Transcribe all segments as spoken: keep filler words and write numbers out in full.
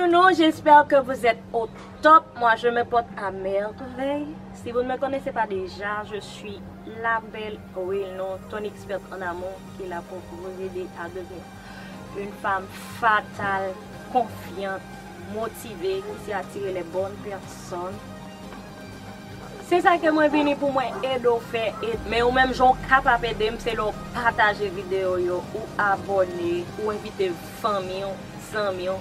Non, j'espère que vous êtes au top. Moi, je me porte à merveille. Si vous ne me connaissez pas déjà, je suis la belle Wilno, ton experte en amour, qui est là pour vous aider à devenir une femme fatale, confiante, motivée, qui sait attirer les bonnes personnes. Se sa ke mwen vini pou mwen ede w fè. Men ou menm, jan w kapab ede m, se lè w pataje videyo yo, ou abòne, ou envite fanmi w, zanmi w,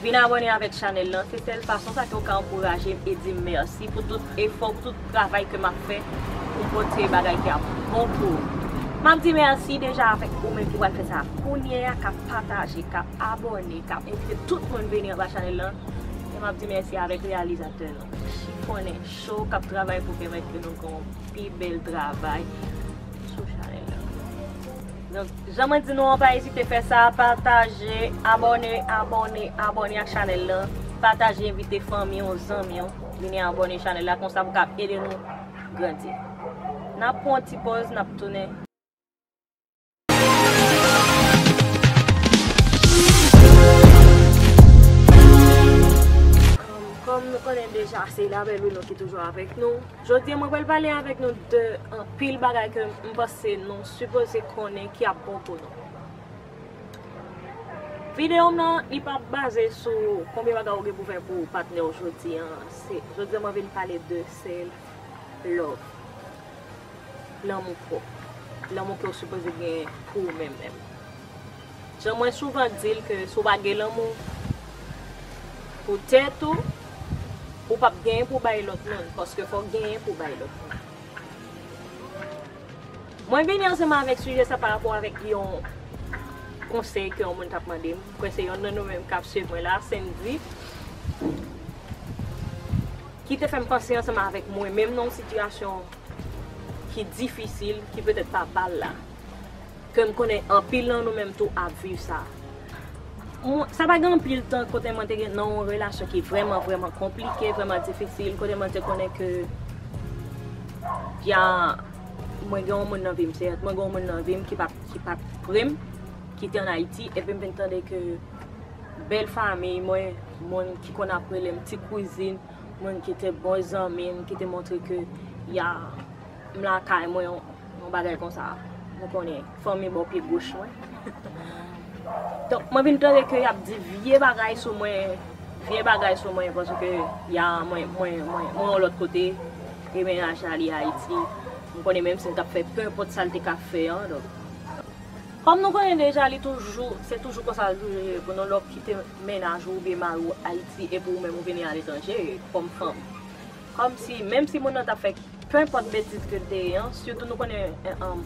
vin abòne avèk chanèl lan. Se sèl fason sa ke w ka ankouraje m e di m mèsi pou tout efò, pou tout travay ke m ap fè pou m pote bagay ki ap bon pou ou. M ap di mèsi deja avèk ou menm ki pral fè sa kounye a, k ap pataje, k ap abòne, k ap envite tout moun vini anba chanèl lan. E m ap di mèsi avèk reyalizatè nou, Chifonnen Show, k ap travay pou pèmèt ke nou gen yon pi bèl travay sou chanèl lan. Donk, jan mwen di nou an, pa ezite fè sa, pataje, abòne, abòne, abòne ak chanèl lan, pataje, envite fanmi w, zanmi w, vini abòne chanèl la, konsa pou kab ede nou grandi. N ap pran yon ti pòz, n ap tounen. Kòm nou konnen deja, se Labèl Wilno ki toujou avèk nou. Jodi a, mwen pral pale avèk nou de anpil bagay ke m panse nou sipoze konnen ki ap bon pou nou. Videyo m nan, li p ap baze sou konbyen bagay ou gen pou fè pou patnè w jodi a. Se, jodi a, mwen vin pale de self love. Lanmou pwòp. Lanmou ke w sipoze gen pou ou menm menm. Jan mwen souvan di l ke si w pa gen lanmou pou tèt ou, ou p ap genyen pou bay lòt moun, paske fò w genyen pou bay lòt moun. Mwen vini ansanm avèk sijè sa pa rapò avèk yon konsèy ke yon moun t ap mande m. Mwen kwè se yonn nan nou menm k ap swiv mwen la, Sandy, ki te fè m panse ansanm avèk mwen menm nan yon sitiyasyon ki difisil, ki petèt pa ba l la, ke m konnen anpil nan nou menm tou ap viv sa. Mwen, sa pa gen anpil tan kote mwen te gen nan yon relasyon ki vrèman, vrèman konplike, vrèman difisil, kote mwen te konnen ke ya, mwen gen yon moun nan vi m, sèt, mwen gen yon moun nan vi m ki pa, ki pa t pre m, ki te ann Ayiti, epi m vin tande ke bèl fanmi mwen, moun ki konn ap rele m ti kouzin, moun ki te bon zanmi m, ki te montre ke ya, m lakay mwen, yon, yon bagay konsa. Nou konnen, fanmi bò pye goch mwen. Donk, mwen vin tande ke y ap di vye bagay sou mwen, vye bagay sou mwen, paske ya, mwen, mwen, mwen, mwen yon lòt kote, e mennaj la li Ayiti. M konnen menm si m t ap fè, penenpòt sa l te ka fè an, donk, kòm nou konnen deja, li toujou, se toujou konsa l toujou ye pou nou, lè w kite mennaj ou oubyen mari w Ayiti epi ou menm ou vini aletranje kòm fanm. Kòmsi, menm si moun nan t ap fè penenpòt betiz ke l te ye an, sitou nou konnen, eh, um,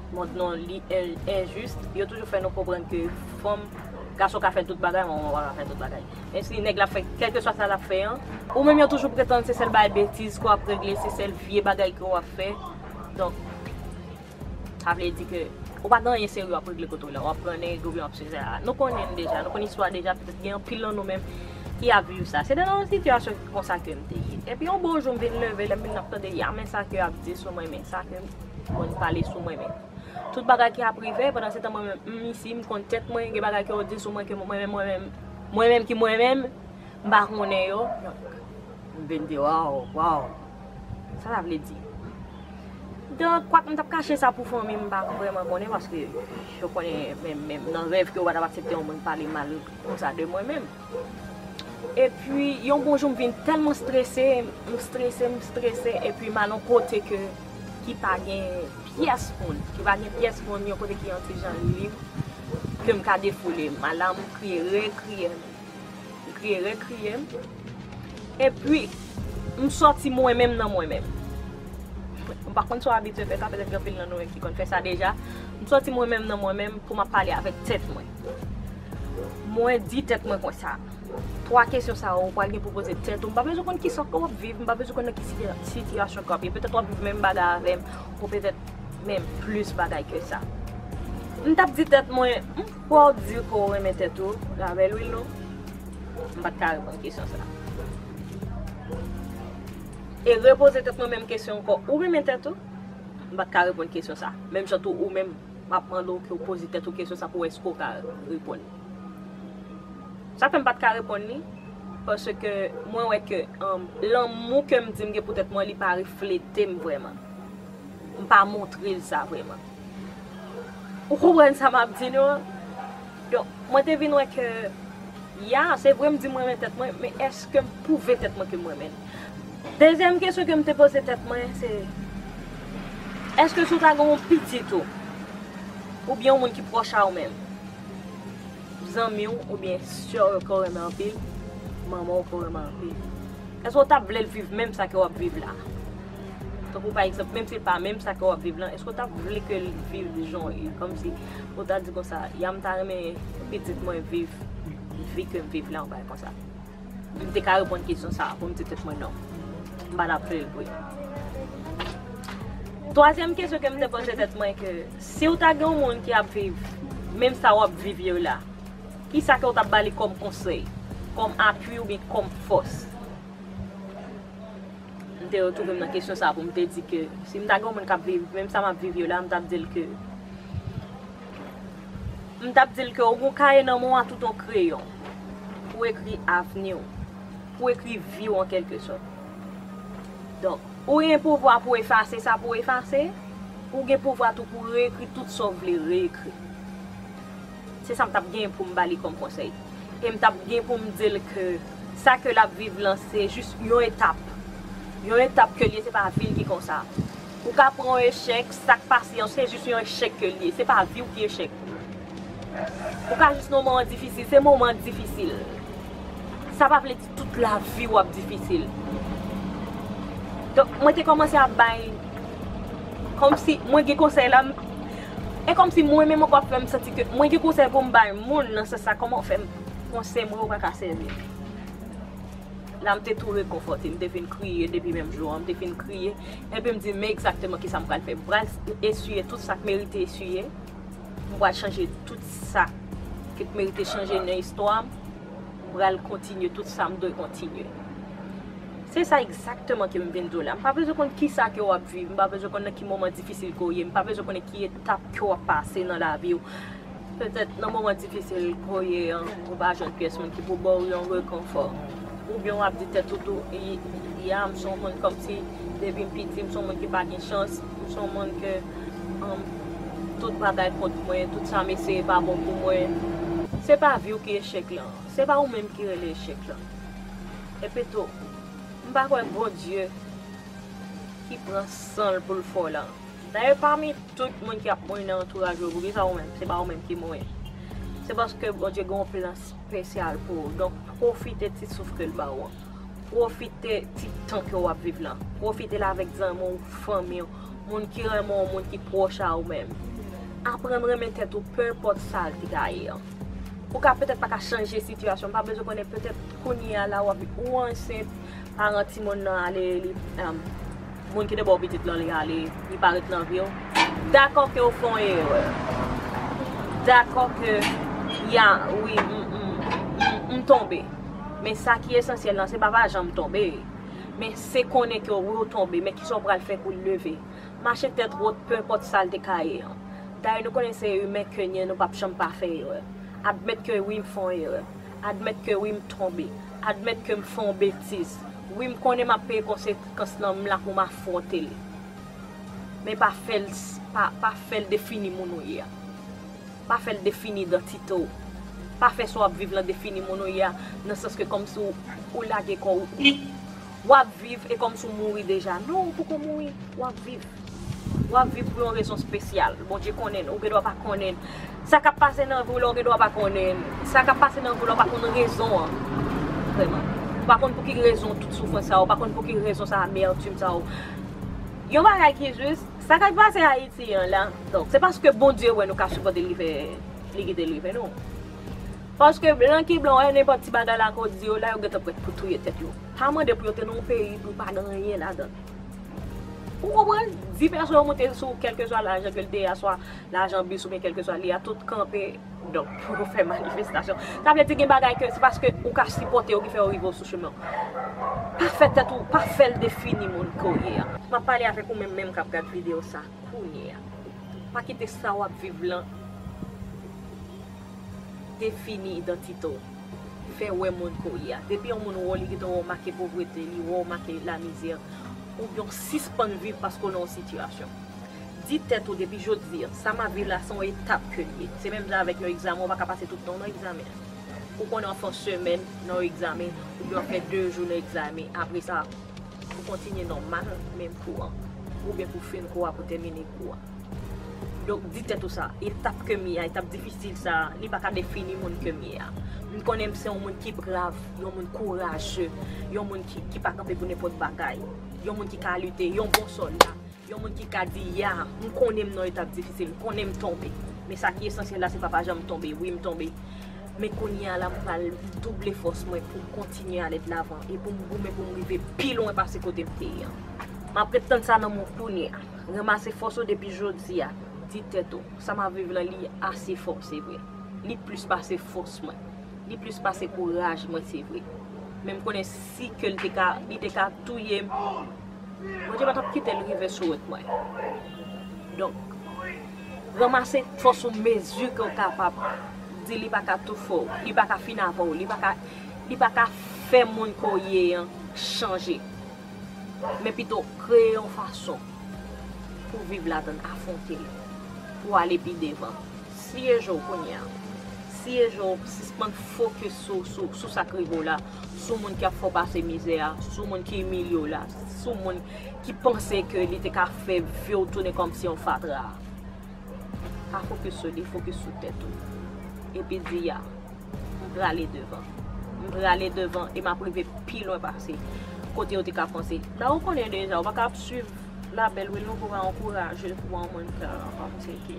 mond nou li en-, enjis, yo toujou fè nou konprann ke fanm, gason ka fè tout bagay, manman pa ka fè tout bagay. Menm si nèg la fè kèlkeswa sa l ap fè an, ou menm yo toujou pretann se sèl bay betiz ke w ap regle, se sèl vye bagay ke w ap fè. Donk, sa vle di ke ou pa gen anyen serye w ap regle kote w la, w ap pran nèg oubyen w ap se sa. Nou konnen l deja, nou konn istwa deja, petèt gen anpil nan nou menm ki ap viv sa. Se te nan yon sitiyasyon konsa ke m te ye. Epi yon bon jou m vin leve, lè m vin ap tande, ya, men sa ke y ap di sou mwen, men sa ke moun pale sou mwen, men tout bagay ki ap rive, pandan se tan mwen menm, m isi, m konn tèt mwen, gen bagay ke yo di sou mwen ke mwen menm, mwen menm, mwen menm ki mwen menm, m pa konnen yo. Donk, m vin di, waw, waw. Sa sa vle di? Donk, kwak m t ap kache sa pou fanmi m, m pa vrèman konnen, paske yo konnen, menm, menm nan rèv ke yo pa t ap aksepte yon moun pale mal konsa de mwen menm. Epi, yon bon jou, m vin tèlman strese, m strese, m strese, epi m al yon kote ke, ki pa gen pyès moun, ki pa gen pyès moun, yon kote ki yon ti jan lib, ke m ka defoule m. M al la, m kriye, rekriye m. M kriye, rekriye m. Epi, m sòti mwen menm nan mwen menm. M pa konn si w abitye fè sa, petèt gen anpil nan nou menm ki konn fè sa deja. M sòti mwen menm nan mwen menm pou m ap pale avèk tèt mwen. Mwen di tèt mwen konsa, twa kesyon sa yo, ou pral gen pou poze tèt ou. M pa bezwen konn kisa ke w ap viv, m pa bezwen konn nan ki siti-, sitiyasyon ke w ap ye. Petèt w ap viv menm bagay avè m, ou petèt menm plis bagay ke sa. M t ap di tèt mwen, m kwè w di ke w renmen tèt ou, Labèl Wilno. M pa t ka reponn kesyon sa. E repoze tèt mwen menm kesyon ankò, ou renmen tèt ou? M pa t ka reponn kesyon sa. Menm jan tou ou menm, m ap mande w ke w poze tèt ou kesyon sa pou w wè èske w ka reponn. Sa fè m pa t ka reponn li, paske mwen wè ke, um, lanmou ke m di m gen pou tèt mwen, li pa reflete m vrèman. M pa montre l sa vrèman. Ou konprann sa m ap di nou an? Donk, mwen te vin wè ke, ya, se vre m di m renmen tèt mwen, men èske m pwouve tèt mwen ke m renmen l? Dezyèm kesyon ke m te poze tèt mwen, se, èske si w ta gen yon pitit ou, oubyen yon moun ki pwòch a ou menm, zanmi w oubyen sè w ke w renmen anpil, manman w ke w renmen anpil, èske w t ap vle l viv menm sa ke w ap viv la? Tankou pa egzanp, menm si l pa menm sa ke w ap viv lan, èske w t ap vle ke l viv jan w ye? Kòmsi ou ta di konsa, ya, m ta renmen pitit mwen viv vi ke m viv la, yon bagay konsa. M te ka reponn kesyon sa a pou m di tèt mwen non. M pa t ap vle l vre. Twazyèm kesyon ke m te poze tèt mwen ke si w ta gen yon moun ki ap viv menm sa w ap viv yo la, kisa ke w t ap ba li kòm konsèy, kòm apui oubyen kòm fòs? M te retwouve m nan kesyon sa a pou m te di ke si m ta gen yon moun k ap viv menm sa m ap viv yo la, m t ap di l ke M t ap di l ke ou gen yon kaye nan men w a tout yon kreyon pou ekri avni w, pou ekri vi w an kèlke sòt. Donk, ou gen pouvwa pou efase sa pou efase, ou gen pouvwa tou pou reekri tout sa w vle reekri. Se sa m t ap genyen pou m ba li kòm konsèy. E m t ap gen pou m di l ke sa ke l ap viv lan se jis yon etap. Yon etap ke l ye, se pa vi l ki konsa. Ou ka pran yon echèk, sa k pase an, se jis yon echèk ke l ye. Se pa vi w ki echèk. Ou ka jis nan yon moman difisil, se moman difisil. Sa pa vle di tout lavi w ap difisil. Donk, mwen te kòmanse ap bay, kòmsi mwen gen konsèy la, m- e kòmsi mwen menm ankò ap fè m santi ke mwen gen konsèy pou m bay moun nan sans sa, kòman fè m konsèy mwen ou pa ka sèvi. La, m te tou rekonfòte, m te fin kriye depi menm jou an, m te fin kriye. Epi m di, men egzakteman kisa m pral fè. M pral esiye tout sa k merite esiye. M pral chanje tout sa ki t merite chanje nan istwa m. M pral kontinye tout sa m dwe kontinye. Se sa egzakteman ke m vin di w la. M pa bezwen konn kisa ke w ap viv, m pa bezwen konn nan ki moman difisil ke w ye, m pa bezwen konnen ki etap ke w ap pase nan lavi w. Petèt nan moman difisil ke w ye an, ou pa jwenn pyès moun ki pou ba w yon rekonfò. Oubyen w ap di tèt ou tou, "I- ya, m se yon moun kòmsi depi m piti, m se yon moun ki pa gen chans, m se yon moun ke, um, tout bagay kont mwen, tout sa m eseye pa bon pou mwen." Se pa vi w ki echèk lan, se pa ou menm ki rele echèk lan. Epi tou, m pa kwè Bondye ki pran san l pou l fè w la. Dayè, pami tout moun ki ap mouri nan antouraj ou, poukisa ou menm, se pa ou menm ki mouri? Se paske Bondye gen yon plan espesyal pou ou. Donk, pwofite ti souf ke l ba ou an. Pwofite ti tan ke w ap viv lan. Pwofite l avèk zanmi w, fanmi w, moun ki renmen w, moun ki pwòch a ou menm. Aprann renmen tèt ou, penenpòt sa l te ka ye an. Ou ka petèt pa ka chanje sitiyasyon, m pa bezwen konnen, petèt kounye a la w ap, ou ansent, paran timoun nan ale, li, um, moun ki te ba w pitit lan, li ale, li pa ret nan vi w. Dakò ke w fè yon erè. Dakò ke, ya, wi, m, m, m, m tonbe. Men sa ki esansyèl lan, se pa pa janm tonbe. Men se konnen ke wi w tonbe, men kisa w pral fè pou w leve. Mache tèt wot, penenpòt sa l te ka ye an. Dayè, nou konnen se imen ke n ye, nou p ap janm pa fè erè. Admèt ke wi, m fè yon erè. Admèt ke wi, m tonbe. Admèt ke m fè yon betiz. Wi, m konnen m ap peye konsekans lan, m la pou m afwonte l. Men pa fè l, pa, pa fè l defini moun ou ye a. Pa fè l defini idantite w. Pa fè sa w ap viv lan defini moun ou ye a, nan sans ke kòmsi w, ou lage kò w. W ap viv e kòmsi w mouri deja. Non, ou poko mouri. W ap viv. W ap viv pou yon rezon espesyal. Bondye konnen l. Ou gen dwa pa konnen l. Sa k ap pase nan vi w la, ou gen dwa pa konnen l. Sa k ap pase nan vi w la, ou pa konn rezon an. Vrèman. Ou pa konn pou ki rezon tout soufrans sa a. Ou pa konn pou ki rezon sa amètim sa a. Yon bagay ki jis, sa k ap pase Ayiti an la. Donk, se paske Bondye wè nou ka sipòte l, li fè, li kite l rive nou. Paske blan ki blan, wè nenpòt ti bagay la ke w di yo la, yo gentan prèt pou touye tèt yo. Pa mande pou yo te nan yon peyi pou pa gen anyen ladan l. Ou konprann? Dis pèson yo monte sou kèlkeswa lajan ke l te ye a, swa lajan bis oubyen kèlkeswa li a, tout kanpe, donk, pou yo fè manifestasyon. Sa vle di gen bagay ke se paske ou ka sipòte yo ki fè yo rive w sou chemen w. Pa fè tèt ou, pa fè l defini moun ke w ye a. M ap pale avèk ou menm, menm k ap gad videyo sa kounye a. Pa kite sa w ap viv lan defini idantite w. fè wè moun ke w ye a. Depi yon moun wè w, li gentan wè w make povrete, li wè w make lamizè, oubyen w sispann viv paske w nan yon sitiyasyon. Di tèt ou depi jodi a, sa m ap viv la se yon etap ke l ye. Se menm jan avèk yon egzamen, ou pa ka pase tout tan w nan egzamen. Ou konn an fen semèn nan yon egzamen, oubyen w fè de jou nan egzamen, apre sa, ou kontinye nòmal menm kou an, oubyen pou fin kou a, pou tèmine kou a. Donk, di tèt ou sa, etap ke m ye a, etap difisil sa, li pa ka defini moun ke m ye a. M konnen m se yon moun ki brav, yon moun kouraje, yon moun ki, ki pa kanpe pou nenpòt bagay, yon moun ki ka lite, yon bon sòlda, yon moun ki ka di ya, m konnen m nan etap difisil, m konnen m tonbe. Men sa ki esansyèl la, se pa pa janm tonbe. Wi, m tonbe. Men kounye a la, m pral double fòs mwen pou m kontinye ale de lavan e pou m goumen pou m rive pi lwen pase kote m te ye an. M ap ret tann sa nan men w kounye a. Ranmase fòs ou depi jodi a. Di tèt ou, sa m ap viv lan, li ase fò, se vre. Li plis pase fòs mwen. Li plis pase kouraj mwen, se vre. Men m konnen si ke l te ka, li te ka touye m, Bondye pa t ap kite l rive sou wout mwen. Donk, ranmase fòs ou mezi ke w kapab. Di li pa ka toufe w, li pa ka fin avè w, li pa ka, li pa ka fè moun ke w ye an chanje. Men pito kreye yon fason pou viv ladan l, afwonte l, pou ale pi devan. Siye je w kounye a. Siye je w, sispann fokis sou, sou, sou sa k rive w la, sou moun k ap fè w pase mizè a, sou moun ki imilye w la, sou moun ki panse ke li te ka fè vi w tounen kòmsi yon fatra. Pa fokis sou li, fokis sou tèt ou. Epi di ya, m prale devan. M prale devan e m ap rive pi lwen pase kote yo te ka panse. La ou konnen deja, ou pa ka ap swiv Labelle Wilnou pou w ankouraje pou yon moun ka panse ke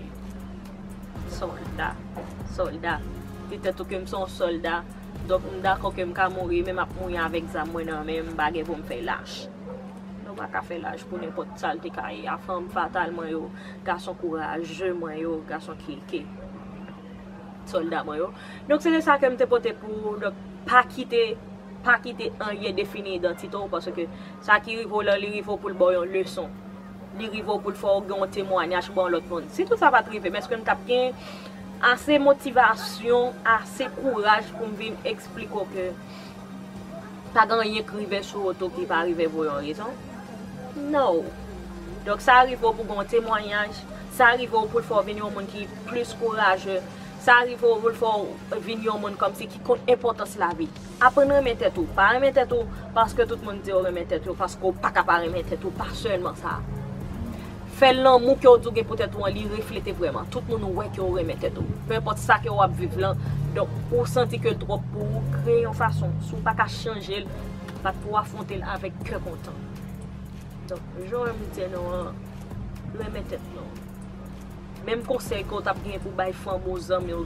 sòlda, sòlda. Di tèt ou ke m se yon sòlda. Donk, m dakò ke m ka mouri, men m ap mouri avèk zam mwen nan men m, m pa gen pou m fè lach. Nou pa ka fè lach pou nenpòt sa l te ka ye. A fanm fatal mwen yo, gason kouraje mwen yo, gason ki, ki sòlda mwen yo. Donk, se te sa ke m te pote pou ou. Donk, pa kite, pa kite anyen defini idantite w, paske sa ki rive w lan, li rive w pou l ba w yon leson. Li rive w pou l fè w gen yon temwayaj ba yon lòt moun. Si tout sa pa t rive m, èske m t ap gen ase motivasyon, ase kouraj pou m vin eksplike w ke pa gen anyen k rive sou wout ou ki pa rive pou yon rezon? No. Donk, sa rive w pou gen yon temwayaj, sa rive w pou l fè w vin yon moun ki plis kouraje, sa rive w pou l fè w vin yon moun kòmsi ki konn enpòtans lavi. Aprann renmen tèt ou. Pa renmen tèt ou paske tout moun di yo renmen tèt yo, paske w pa ka pa renmen tèt ou, pa sèlman sa. Fè lanmou ke w di w gen pou tèt ou an, li reflete vrèman. Tout moun wè ke w renmen tèt ou. Pe enpòt sa ke w ap viv lan, donk, ou santi ke l twòp pou ou, kreye yon fason. Si w pa ka chanje l, bat pou w afwonte l avèk kè kontan. Donk, jan w wè m di nou an, renmen tèt nou. Menm konsèy ke w t ap gen pou bay fanmi w, zanmi w,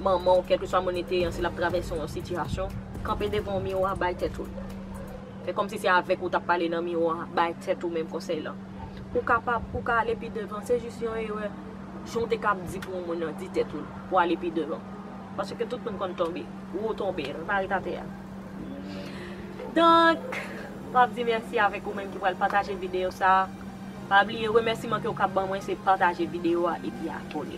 manman w, kèlkeswa moun li te ye an, si l ap travèse yon sitiyasyon, kanpe devan yon miwa, bay tèt ou l. Fè kòmsi se avèk ou w t ap pale nan miwa a, bay tèt ou menm konsèy lan. Ou kapab, ou ka ale pi devan, se jis yon erè. Jan w te ka ap di pou yon moun nan, di tèt ou l pou ale pi devan. Paske tout moun konn tonbe. Ou tonbe, pa ret atè a. Donk, m ap di mèsi avèk ou menm ki pral pataje videyo sa a. Pa bliye, remèsiman ke w ka ban mwen se pataje videyo a epi abòne.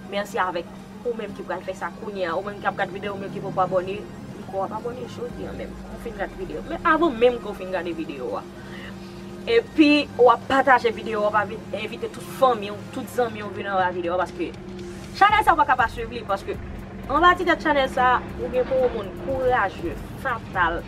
Mèsi avèk ou menm ki pral fè sa kounye a. Ou menm ki ap gad videyo, ou menm ki poko abòne, di ke w ap abòne jodi a menm. Ou fin gad videyo. Men avan menm ke w fin gade videyo a. Epi, w ap pataje videyo a, w ap envite tout fanmi w, tout zanmi w vin anba videyo a, paske chanèl sa w pa ka pa swiv li, paske anba ti tèt chanèl sa, ou gen pou yon moun kouraje, fatal,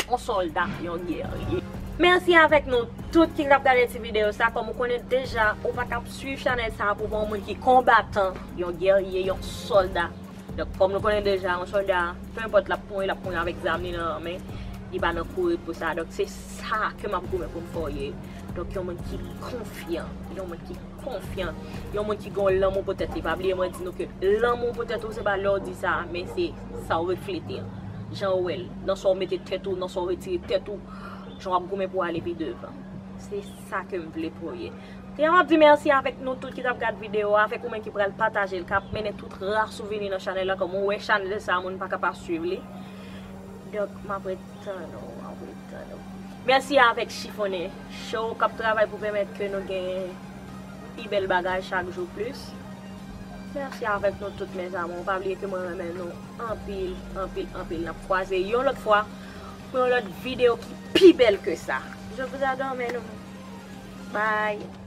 yon sòlda, yon gèrye. Mèsi avèk nou tout ki t ap gade ti videyo sa. Kòm ou konnen deja, ou pa t ap swiv chanèl sa pou w pa yon moun ki konbatan, yon gèrye, yon sòlda. Donk, kòm nou konnen deja, yon sòlda, pe enpòt l ap mouri, l ap mouri avèk zam li nan men, li pa nan kouri pou sa. Donk, se sa ke m ap goumen pou m fè w ye. Donk, yon moun ki konfyan, yon moun ki konfyan, yon moun ki gen yon lanmou pou tèt li. Pa bliye mwen di nou ke lanmou pou tèt ou, se pa lè w di sa, men se sa w reflete an. Jan w wè l, nan sa w mete tèt ou, nan sa w retire tèt ou, jan w ap goumen pou w ale pi devan. Se sa ke m vle pou w ye. Te m ap di mèsi avèk nou tout ki t ap gad videyo a, avèk ou menm ki pral pataje l, k ap mennen tout ras ou vini nan chanèl la, kòm ou wè chanèl sa, moun pa ka pa swiv li. Donk, m ap ret tann ou, m ap ret tann ou. Mèsi avèk Chifonnen Show k ap travay pou pèmèt ke nou gen pi bèl bagay chak jou plis. Mèsi avèk nou tout, mes amours. Pa bliye ke mwen renmen nou anpil, anpil, anpil. N ap kwaze yon lòt fwa pou yon lòt videyo ki pi bèl ke sa. Je vous adore, mes nounous. Bye.